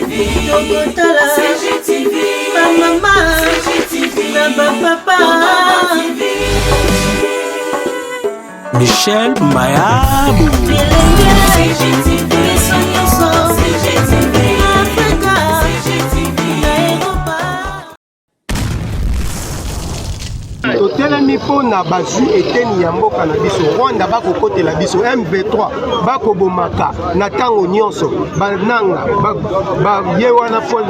Tokotala CGTV, bamama CGTV, na bapapa. Michel Mayabu. Bilenge CGTV, biso nyonso CGTV, Afrika CGTV, na Eropa. Totelemi mpo na bazwi eteni ya mboka na biso Rwanda, bakokotela biso M23, bakobomaka na ntango nyonso bananga ba, ba, ye wana Paul,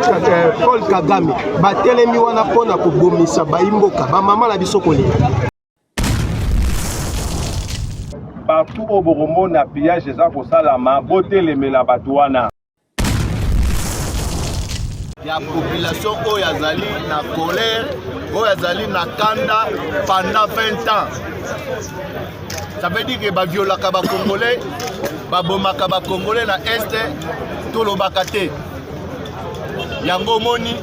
Paul Kagame batelemi wana mpo na kobomisa bayimboka bamama na biso kolela. Partout oyo bokomona pillage eza kosalama, botelemela bato wana. Ya population oyo azali na colère, oyo azali na kanda pendant 20 ans, ça veut dire que baviolaka bacongolais, babomaka bacongolais na Est, tolobaka te. Yango omoni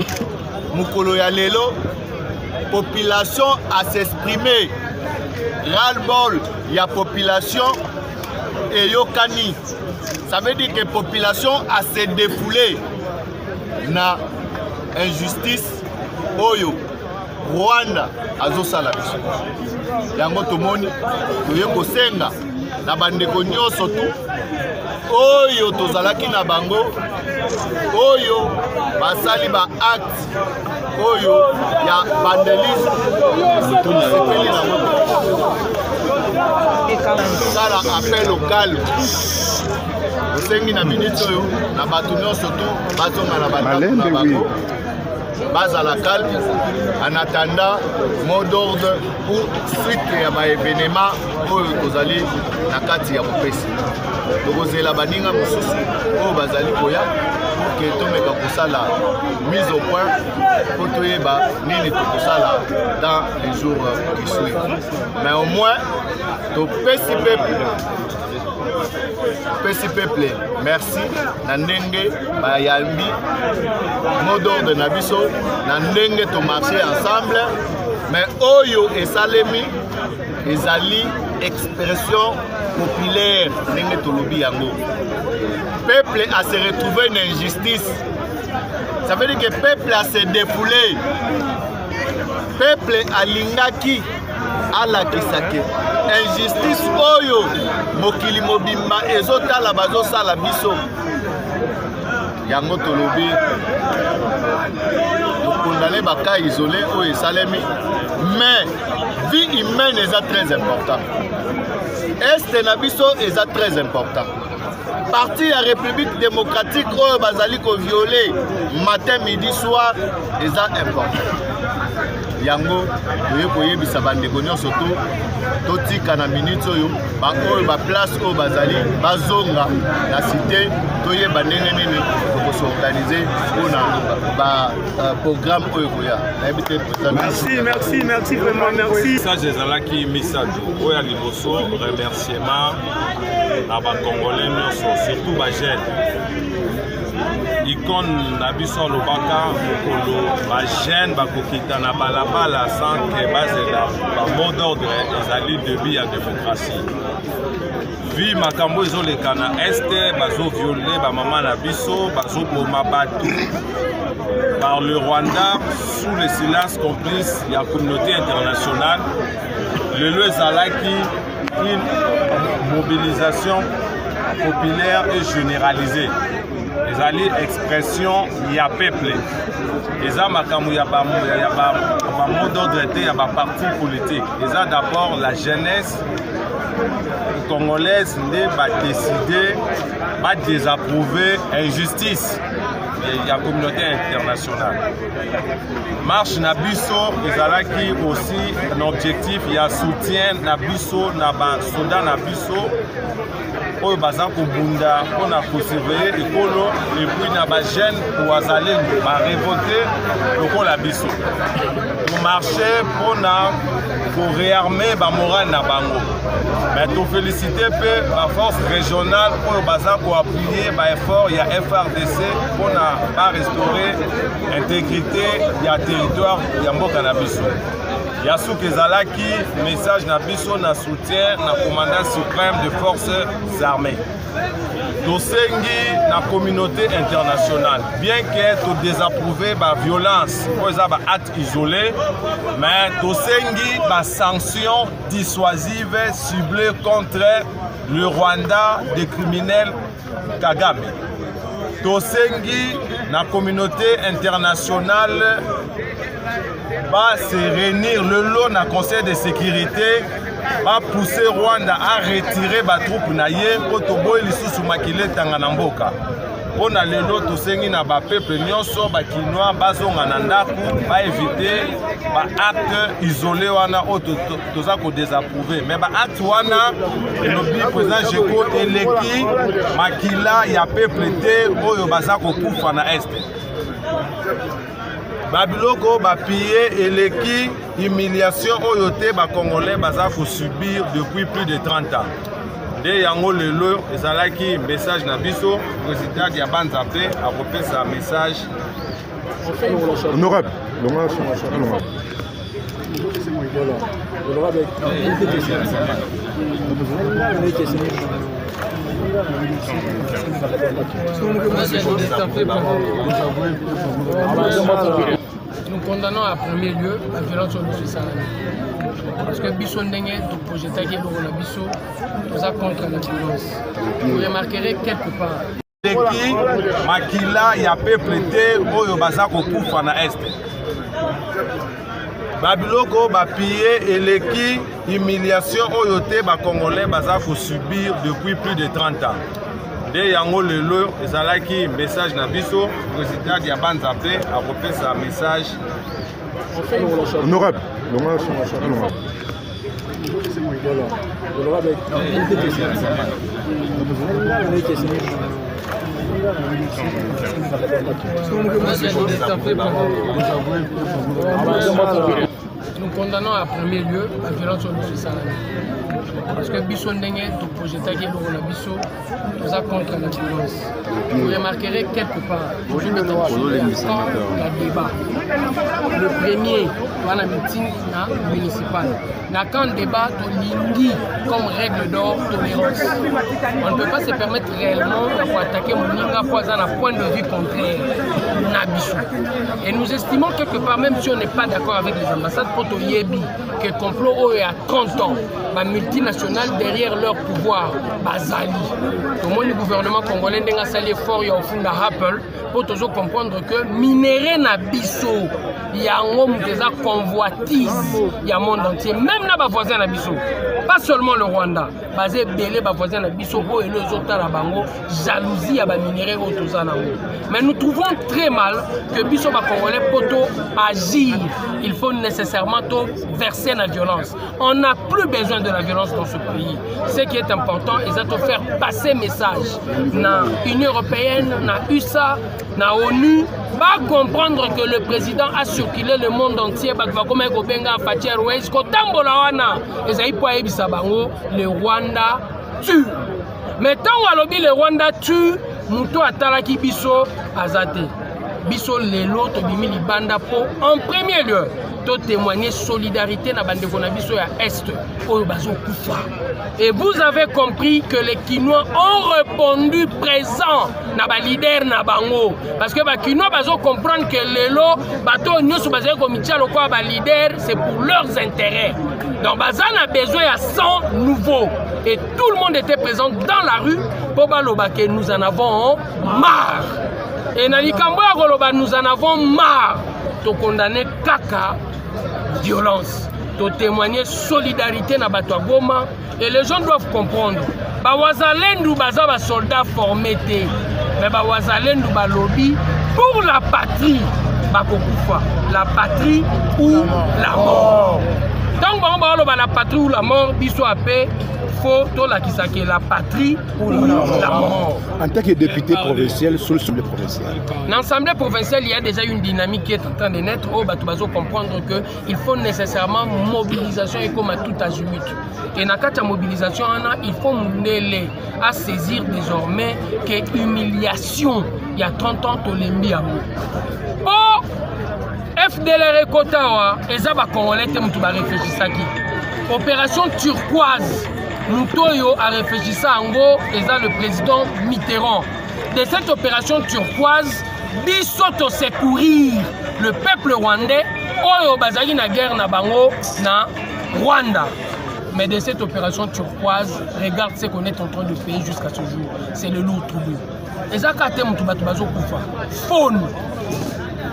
mokolo ya lelo population a s'exprimer, ras-le-bol ya population eyokani. Ça veut dire que population a se défoulé na injustice oyo Rwanda azosala biso. Yango tomoni toye kosenga na bandeko nyonso tu oyo tozalaki na bango, oyo basali ba acte oyo ya vandalisme, tosepeli nango. Sala appel au calme, osengi na minute oyo na bato nyonso tu bazonga na bandako na bango, bazala calme en attendant mot d'ordre pour suite ya baévénement oyo tozali na kati ya kopesa. Tokozela baninga mosusu oyo bazali koya pour que tomeka kosala mise au point mpo toyeba nini tokosala dans les jours qui suivent. Mais au moins topesi peuple, topesi peuple merci na ndenge bayambi mot d'ordre na biso, na ndenge tomarche ensemble. Mais oyo esalemi ezali expression populaire. Ndenge tolobi yango, peuple a se retrouvé na injustice, ça veut dire que peuple a se défoulé. Peuple alingaki alakisa ke injustice oyo mokili mobimba ezotala bazosala biso. Yango tolobi tokondane bacas isolé oyo esalemi, mais vie humaine eza très important. Est na biso eza très important, partie ya République démocratique oyo bazali koviole matin, midi, soir, eza important. Yango toye koyebisa bandeko nyonso to totika na minute oyo baoyo baplace oyo bazali bazonga na cité, toyeba ndenge nini tokos'organiser mpona baprogramme oyo koya. Nayebi te. Merci, merci, merci, vraiment merci. Message ezalaki misato. Oyo ya liboso, remerciement na bacongolais nyonso, surtout bajeune. Icône na biso alobaka mokolo bajeune bakokita na balabala sans que bazela bamot d'ordre, ezali début ya démocratie. Vi makambo ezoleka na Est, bazoviole bamama na biso, bazoboma bato par le Rwanda sous le silence complice ya communauté internationale. Lelo ezalaki une mobilisation populaire et généralisée, ezali expression ya peuple, eza makambo ya bamot d'ordre te ya baparti politique. Eza d'abord la jeunesse congolaise nde badécide badésapprouve injustice ya communauté internationale. Marche na biso ezalaki aussi na objectif ya soutien na biso na basoda na biso oyo baza kobunda mpona kosurveille ekolo, et puis na bajeune wazalendo barévolte lokola biso. Tomarche mpona koréarme bamorale na bango, mais tofélicité mpe baforce régionale oyo baza koappuye baeffort ya FARDC mpona barestaure intégrité ya territoire ya mboka na biso. Ya suka ezalaki message na biso na soutien na commandant suprême de forces armées. Tosengi na communauté internationale, bien que todesapprouve baviolence oyo eza baacte isolé, mais tosengi basanction dissuasive ciblée contre le Rwanda des criminels Kagame. Tosengi na communauté internationale ba se réunir lelo na conseil de sécurité, bapousse Rwanda a retirer batroupe na ye, mpo toboyi lisusu makila etanga na mboka. Mpo na lelo, tosengi na bapeuple nyonso, bakinois bazonga na ndako, baévite baacte isolé wana oyo toza kodésapprouve. Mais baacte wana, elobi président Jeko, eleki makila ya peuple te oyo baza kokufa na Est. Babiloko bapille eleki humiliation oyo te bacongolais baza kosubir depuis plus de 30 ans. Nde yango lelo ezalaki message na biso. Président ya Banza mpe akopesa message. Honorable. Honorable, une question. Une question. Nous condamnons à premier lieu la violence oyo biso esalami, parce que biso, ndenge toprojetaki eloko na biso, toza contre la violence. Vous remarquerez quelque part Eleki makila ya peuple te oyo baza kokufa na Est. Babiloko bapille eleki humiliation oyo te bacongolais baza kosubir depuis plus de 30 ans. Nde yango lelo ezalaki message na biso. Président ya Banza mpe akopesa message. Honorable. Honorable, une question. Une question. Nous condamnons à premier lieu la violence oyo biso esalami, parce que biso, ndenge toprojetaki eloko na biso, toza contre la violence. Vous remarquerez quelque part tozobeta ya débat, le premier wana meeting na municipal na camp débat, tolingi comme règle d'or tolérance. On ne peut pas se permettre réellement ya koattaquer moninga po aza na point de vue contraire na biso. Et nous estimons quelque part, même si on n'est pas d'accord avec les ambassades, po toyebi que complot oyo ya 30 ans, bamultinationales derrière leur pouvoir bazali. Tomoni gouvernement congolais ndenge asali effort ya ofunda Apple, mpo tozo comprendre que minerai na biso yango moto eza convoitise ya monde entier, même na bavoisin na biso, pas seulement le Rwanda. Baza ebele bavoisin na biso oyo elo ezotala bango jalousie ya baminerai oyo toza nango. Mais nous trouvons très mal que biso bacongolais, mpo to agir, il faut nécessairement to verser na violence. On n'a plus besoin de la violence dans ce pays. Ce qui est important eza to faire passer message na Union européenne, na USA, na ONU, bacomprendre que le président a circulé le monde entier. Bato bakomaki kobenga Fatshi Airways. Kotambola wana ezali mpo ayebisa bango le Rwanda tue. Mais ntango alobi le Rwanda tue, moto atalaki biso aza te. Biso lelo tobimi libanda mpo en premier lieu totémoigner solidarité na bandeko na biso ya Est oyo bazokufa. Et vous avez compris que les Kinois ont répondu présent na baleader na bango, parce que bakinois bazocomprendre que lelo bato oyo nyonso bazali komitia lokola baleader, c'est pour leurs intérêts. Donc baza na besoin ya sang nouveau et tout le monde était présent dans la rue mpo baloba que nous en avons marre. Et na likambo ya koloba nous en avons marre, tokondane kaka violence, totémoigner solidarité na bato ya Goma. Et les gens doivent comprendre, bawazalendu baza basoldat formé te, mais bawazalendu balobi pour la patrie bakokufa, la patrie ou la mort. Ntango bango baoloba la patrie ou la mort, biso ape faut tolakisaki la patrie ou la mort. En tant que député provincial sur l'Assemblée provinciale. L'Assemblée provinciale, il y a déjà une dynamique qui est en train de naître. Oh, bato bazo comprendre que il faut nécessairement mobilisation et comme à tout azimut. Et dans la mobilisation, il faut mundele à saisir désormais que humiliation, il y a 30 ans, tolembi yango. Oh! FDLR ekota awa eza ba congolais te mutu ba réfléchissaki. Opération turquoise mutu oyo a réfléchissa yango eza le président Mitterrand. De cette opération turquoise biso to secourir le peuple rwandais oyo bazalaki na guerre na bango na Rwanda. Mais de cette opération turquoise, regarde ce qu'on est en train de payer jusqu'à ce jour. C'est le lourd trouble. Eza kaka te moto bato bazokufa. Faune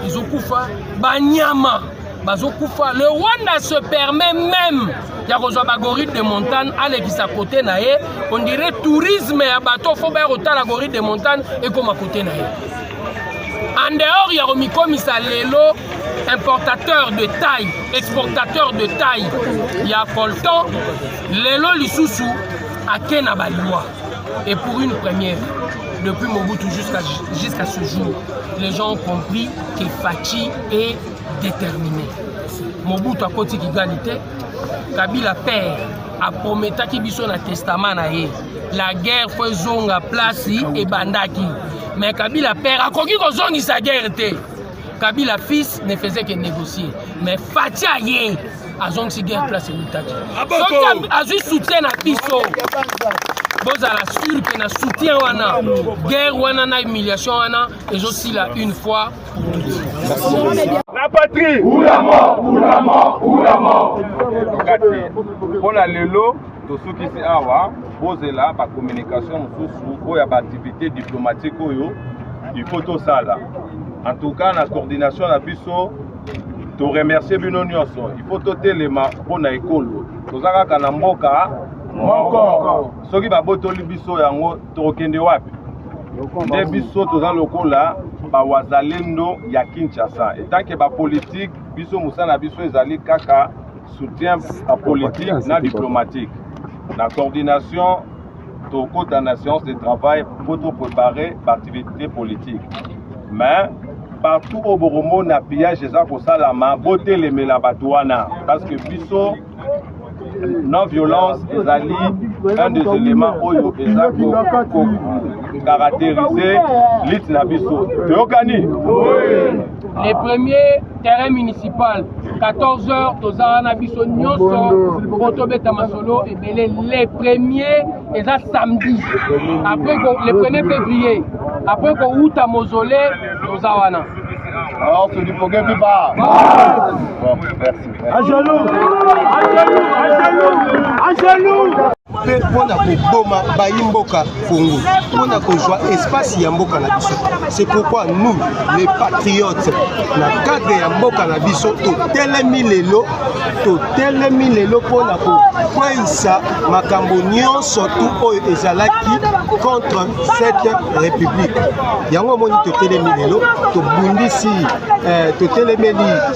ezokufa, banyama bazokufa. Le Rwanda se permet même ya kozwa bagorille de montagne alekisa kote na ye, on dirait tourisme ya bato fo baya kotala gorille de montagne ekoma kote na ye. En dehors ya komikomisa lelo importateur de taille, exportateur de taille ya coltan, lelo lisusu ake na baliwa. Et pour une première, depuis Mobutu jusqu'à jusqu'à ce jour, les gens ont compris que Fatshi est déterminé. Mobutu akoti Kigali te, Kabila père aprometaki biso na testament na ye la guerre fo ezonga place ebandaki, mais Kabila père akoki kozongisa guerre te. Kabila fils ne faisait que négocier, mais Fatshi aye azongisi guerre place eutaki. Soki azwi soutien na biso, bozala sûr ke na soutien wana guerre wana na humiliation wana ezosila une fois pour toutes. La patrie ou la mort, ou la mort, ou la mort. Mpona lelo tosukisi awa, bozela bacommunication mosusu oyo ya baactivité diplomatique oyo il faut tosala. En tout cas na coordination na biso toremercie bino nyonso. Il faut totelema mpona ekolo, toza kaka na mboka moko, soki babotoli biso yango tokokende wapi? Nde biso toza lokola bawazalendo ya Kinshasa etanke bapolitike, biso mosala na biso ezali kaka soutien politique na diplomatique na coordination. Tokota na séance de travail mpo topréparer baactivité politique, mais partout oyo bokomona pillage eza kosalama, botelemela bato wana, parce que biso non violence ezali un des éléments oyo eza kocaractérise lutte na biso. Toyokani? Les premiers terrain municipal 14 heures, toza wana biso nyonso mpo tobeta masolo ebele. Les premiers eza samedi, après le 1er février, après kowuta mausolée, toza wana. Alors, c'est du Poké Pipa. Bon, merci. À genoux, à genoux, à genoux, à genoux. Mpe mpona koboma bayi mboka Congo, mpona kozwa espace ya mboka na biso. C'est pourquoi nous, les patriotes, na cadre ya mboka na biso, totelemi lelo, totelemi lelo mpona kokweyisa makambo nyonso tu oyo ezalaki contre cette république. Yango omoni totelemi lelo, tobundisi, totelemeli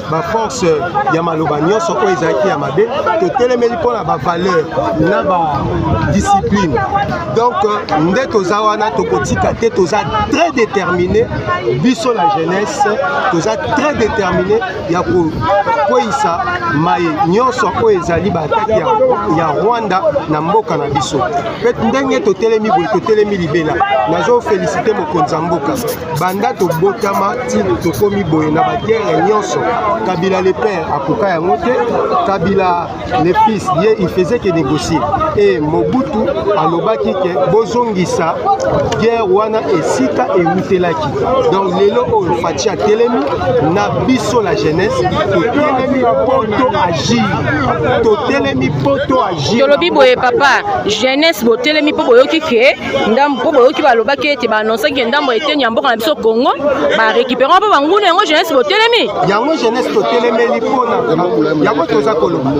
baforce ya maloba nyonso oyo ezalaki ya mabe, totelemeli mpona bavaleur na badiscipline. Donc nde toza wana, tokotika te, toza très déterminé. Biso la jeunesse toza très déterminé ya kokweyisa maye nyonso oyo ezali baattaque ya Rwanda na mboka na biso. Mpe ndenge totelemi boye, totelemi libela. Nazoféliciter mokonzi ya mboka. Banda tobotama ti tokomi boye, na baguerre nyonso, Kabila le père akoka yango te. Kabila le fils, ye il faisait que négocier, et Mobutu alobaki ke bozongisa guerre wana esika ewutelaki. Donc lelo oyo Fatshi atelemi na biso la jeunesse, totelemi mpo to agir, totelemi mpo to agir. Tolobi boye, papa, jeunesse botelemi mpo boyoki ke ndambo, mpo boyoki balobaki ete baannonsaki ndambo eteni ya mboka na biso Congo barécupérer mpo banguna yango. Jeunesse botelemi. Yango jeunesse totelemeli mpona yango. Toza koloba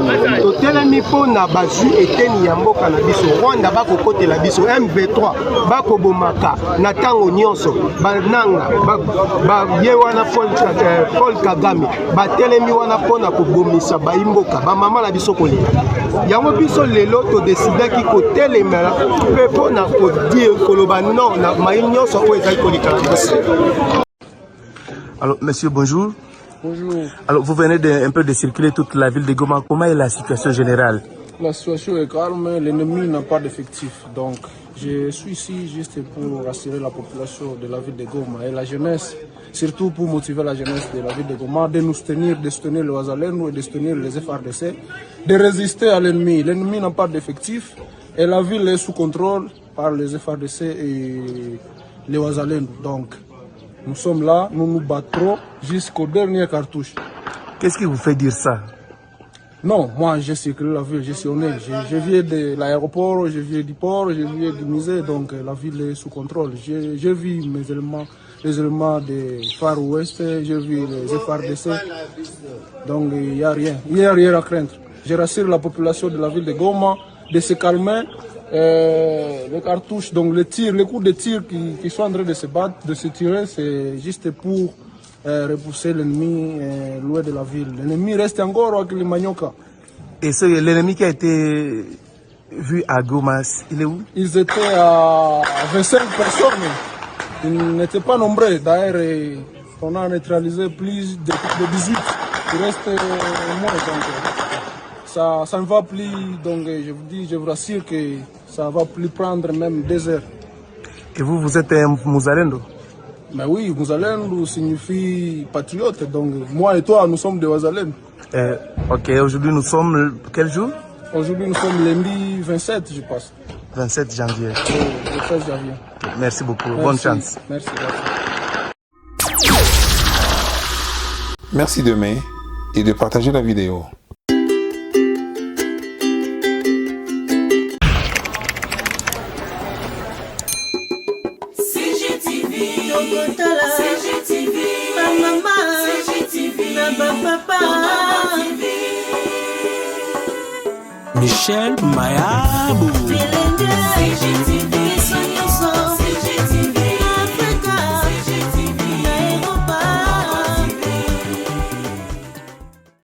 totelemi mpona bazwi eteni ya mboka na biso. Rwanda bakokotela biso, M23 bakobomaka na ntango nyonso, bananga ye wana Paul Kagame batelemi wana mpona kobomisa bayimboka, bamama na biso kolela. Yango biso lelo todesidaki kotelemela mpe mpona koloba non na mai nyonso oyo ezali koleka na biso. Alors, monsieur, bonjour. Bonjour. Alors, vous venez de, un peu de circuler toute la ville de Goma. Comment est la situation générale? La situation est calme, l'ennemi n'a pas d'effectif. Donc, Je suis ici juste pour rassurer la population de la ville de Goma et la jeunesse, surtout pour motiver la jeunesse de la ville de Goma de nous soutenir, de soutenir le Wazalendo et de soutenir les FRDC, de résister à l'ennemi. L'ennemi n'a pas d'effectif et la ville est sous contrôle par les FRDC et les Wazalendo. Donc, nous sommes là, nous nous battrons jusqu'au dernier cartouche. Qu'est-ce qui vous fait dire ça? Non, moi j'ai circulé la ville, j'ai sillonné. Je viens de l'aéroport, je viens du port, je viens du musée, donc la ville est sous contrôle. J'ai vu mes éléments, les éléments de Far West, j'ai vu les FRDC, donc il n'y a rien, il n'y a rien à craindre. Je rassure la population de la ville de Goma de se calmer. Les cartouches, donc les tirs, les coups de tir qui sont en train de se battre, de se tirer, c'est juste pour repousser l'ennemi loin de la ville. L'ennemi reste encore à Kilimanyoka. Et c'est l'ennemi qui a été vu à Goma, il est où? Ils étaient à 25 personnes. Ils n'étaient pas nombreux. D'ailleurs, on a neutralisé plus de 18. Il reste moins. Donc, ça ne va plus. Donc, je vous dis, je vous rassure que ça ne va plus prendre même 2 heures. Et vous, vous êtes un Muzalendo? Mais oui, Muzalendo signifie patriote. Donc moi et toi, nous sommes des Wazalendo. Ok, aujourd'hui nous sommes quel jour? Aujourd'hui nous sommes lundi 27, je pense. 27 janvier. Oui, 27 janvier. Merci beaucoup, merci. Bonne chance. Merci, merci. Merci d'aimer et de partager la vidéo. CGTV, ba mama, CGTV, na ba papa, Michel Mayabou, CGTV.